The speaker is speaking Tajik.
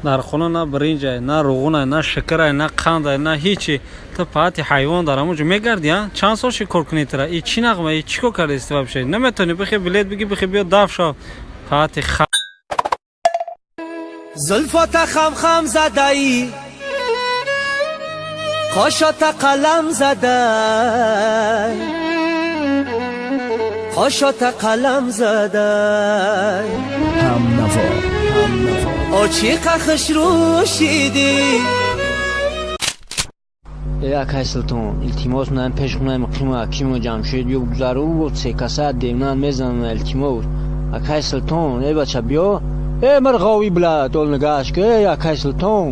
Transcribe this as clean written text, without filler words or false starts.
Дар хона на биринҷай, на руғунай, на шакарай, на қандай, на ҳичи. Ту паати ҳайвон дар ҳамон ҷо мегарди, а? Чанд сол ши кор кунӣ тира? И чӣ нағма, и чӣ кор кардисти вообще? Наметавонӣ бихе билет биги, бихе биё даф шав. Паати ха. Зулфота хам хам задаӣ, қошота қалам задай, қошота қалам задай. Ҳамнаво, Ҳамнаво. Очиқа хушрӯ шидӣ. Э, акай Султон, илтимос, ман пеш хонаи муқиму Ҳакиму Ҷамшед биё, гузару се каса девнан мезанам, илтимос. Акай Султон, э, бача, биё, э, мирғови бла дол нигоҳаш ки, э, акай Султон.